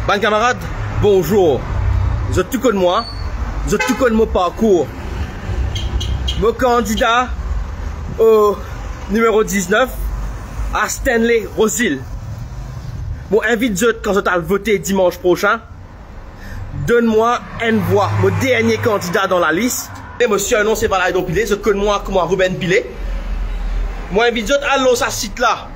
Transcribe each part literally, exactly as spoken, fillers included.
Bann kamarad, bonzour. Zot tou konn mwa, zot tou konn mo parkour. Mo kandida o nimero diznef, a Stanley Rozil. Mo invit zot, kan zot al vote dimans prosin, donn mwa enn vwa, mo dernie kandida dan lalis. E mo sirnom se Valaydon Pile, zot konn mwa kouma Ruben Pile. Mo invit zot al lor sa sit la,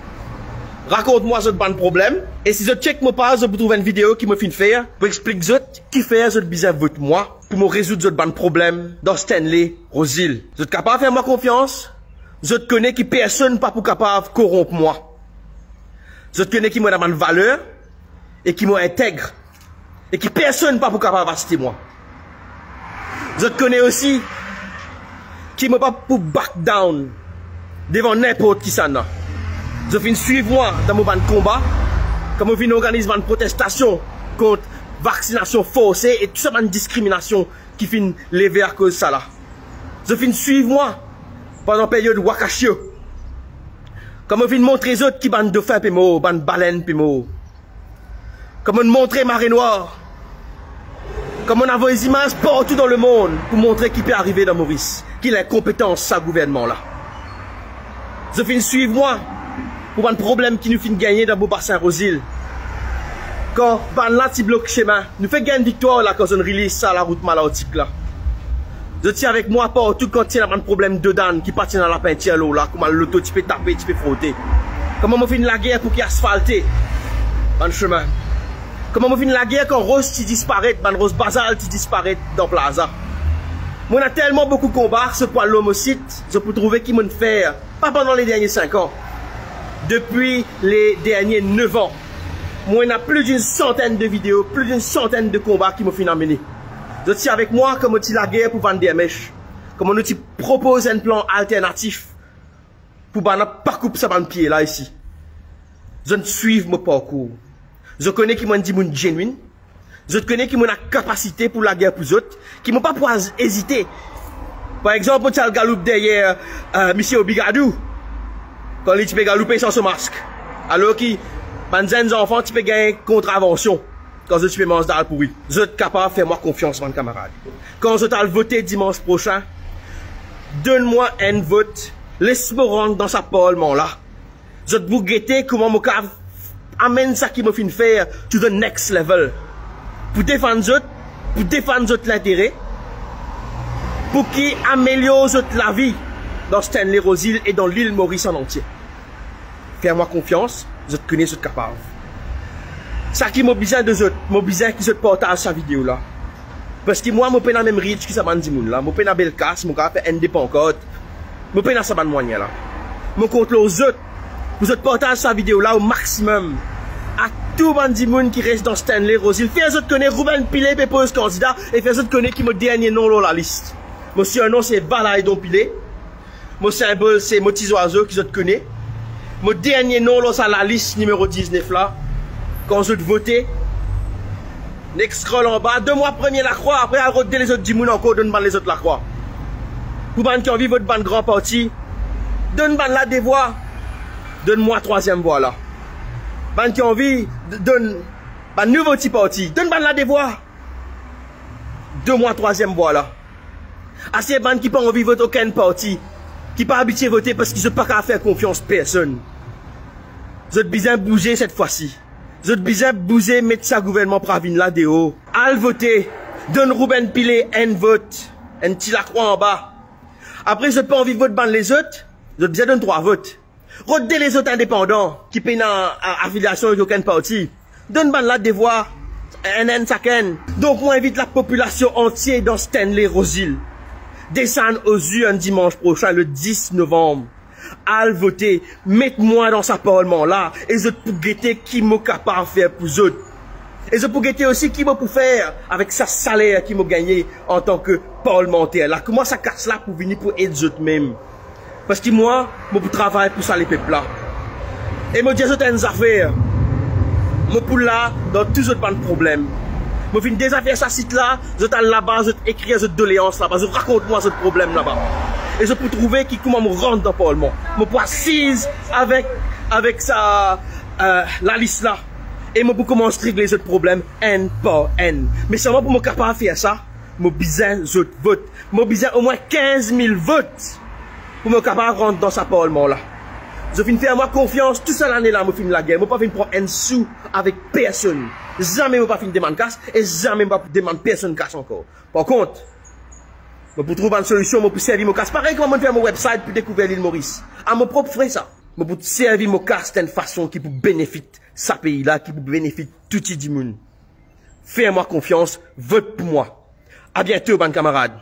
rakont mwa zot bann problem. E si zot chek mo paz, zot pou trouv enn video ki mo finn fer pou explik zot kifer zot bizin vot mwa pou mo rezoud zot bann problem dan Stanley Rozil. Zot kapav fer mwa konfians. Zot kone ki personn pa pou kapav koronp mwa. Zot kone ki mo ena bann valer e ki mo integ e ki personn pa pou kapav aste mwa. Zot kone osi ki mo pa pou back down devan ninport kisannla. Zot finn swiv mwa dan mo bann konba, kan mo finn organiz bann protestasion kont vaksinasion forse e tou sa bann diskriminasion ki finn leve akoz sala. Zot finn swiv mwa pandan peryod Wakasio, kan mo finn montre zot ki bann dofin pe mor, bann balenn pe mor, kan mo montre mare nwa, kan mo avoy zimaz partou dan lemond pou montre ki pe arive dan Moris, ki linkonpetans sa gouvernman la. Zot finn swiv mwa pou bann problem ki nou finn gagne dan mo basin Rozil. Kan bannla ti blok semin, nou fek gagn viktwar la kan zot inn release sa larout Malartik la. Zot ti avek mwa partou kan ti ena bann problem dodann ki pa ti ena lapintir lor la, kouma loto ti pe tape, ti pe frote. Kouma mo finn lager pou ki asfalte bann semin. Kouma mo finn lager kan ros ti disparet, bann ros bazal ti disparet dan plaza. Mo ena telman boukou konba, zot pou al lor mo sit, zot pou trouve ki mo'nn fer, pa pandan le dernie sink an, depi le dernie nef an. Mo ena plis dinn santenn de video, plis dinn santenn de konba ki mo finn amene. Zot ti avek mwa kan mo ti lager pou Van Der Merch, kouma nou ti propoz enn plan alternatif pou bann pa koup sa bann pie la isi. Zot swiv mo parkour. Zot kone ki mo enn dimoun genuine. Zot kone ki mo ena kapasite pou lager pou zot, ki mo pa pou az-, ezite. Par exanp, mo ti al galoup deryer, eh, misie Obigadou, kan li ti pe galoupe san so mask, alor ki bann zenn zanfan ti pe gagn kontravansion kan zot ti pe manz dal pouri. Zot kapav fer mwa konfians, bann kamarad. Kan zot al vote dimans prosin, donn mwa enn vot, les mo rant dan sa parlman la. Zot pou gete kouma mo kapav amenn sa ki mo finn fer to the next level, pou defann zot, pou defann zot lintere, pou ki amelior zot lavi dan Stanley Rozil e dan lil Moris an antie. Fer mwa konfians, zot kone zot kapav. Sa ki mo bizin de zot, mo bizin ki zot partaz sa video la. Parski mwa, mo pena mem rich ki sa bann dimoun la. Mo pena bel kas, mo kapav fer enn de pankart. Mo pena sa bann mwayin la. Mo kont lor zot pou zot partaz sa video la o maximum a tou bann dimoun ki res dan Stanley Rozil. Fer zot kone Ruben Pile pe poz kandida e fer zot kone ki mo dernie non lor lalis. Mo sirnom se Valaydon Pile. Mo sinbol se mo ti zwazo ki zot kone. Mo dernie non lor sa lalis nimero diznef la. Kan zot vote, nek scroll anba, donn mwa premie lakrwa, apre al rod de lezot dimoun ankor, donn bann lezot lakrwa. Pou bann ki anvi vot bann gran parti, donn bannla de vwa, donn mwa trwaziem vwa la. Bann ki anvi d-, donn bann nouvo ti parti, donn bannla de vwa, donn mwa trwaziem vwa la. Aster bann ki pa anvi vot okenn parti, ki pa abitie vote parski zot pa kapav fer konfians personn, zot bizin bouze set fwa si. Zot bizin bouze, met sa gouvernman Pravin la deor. Al vote, donn Ruben Pile enn vot, enn ti lakrwa anba. Apre zot pa anvi vot bann lezot, zot bizin donn trwa vot. Rod de lezot indepandan ki pena, a, afiliasion ek okenn parti. Donn bannla de vwa, enn enn sakenn. Donk, mo invit lapopilasion antie dan Stanley Rozil, desann o zirn dimans prosin, le dis novanm. Al vote, met mwa dan sa parlman la, e zot pou gete ki mo kapav fer pou zot. E zot pou gete osi ki mo pou fer avek sa saler ki mo gagne antan ki parlmanter la. Kouma sa kas la pou vini pou ed zot mem. Parski mwa, mo pou travay pou sa lepep la. E mo dir zot enn zafer, mo pou la dan tou zot bann problem. Mo finn deza fer sa sit la, zot al laba, zot ekrir zot doleans laba, zot rakont mwa zot problem laba. E zot pou trouve ki kouma mo rant dan parlman. Mo pou asiz avek, avek sa, eh, lalis la. E mo pou koumans regle zot problem enn par enn. Me selman pou mo kapav fer sa, mo bizin zot vot. Mo bizin omwin kinz mil vot pou mo kapav rant dan sa parlman la. Zot finn fer mwa konfians tou sa lane la mo finn lager. Mo pa finn pran enn sou avek personn. Zame mo pa finn demann kas e zame mo pa demann personn kas ankor. Par kont, mo pou trouv bann solision, mo pou servi mo kas parey kouma mo'nn fer mo website pou dekouver Lil Moris. A mo prop fre sa. Mo pou servi mo kas dan enn fason ki pou benefit sa pei la, ki pou benefit tou ti dimoun. Fer mwa konfians, vot pou mwa. A biento, bann kamarad.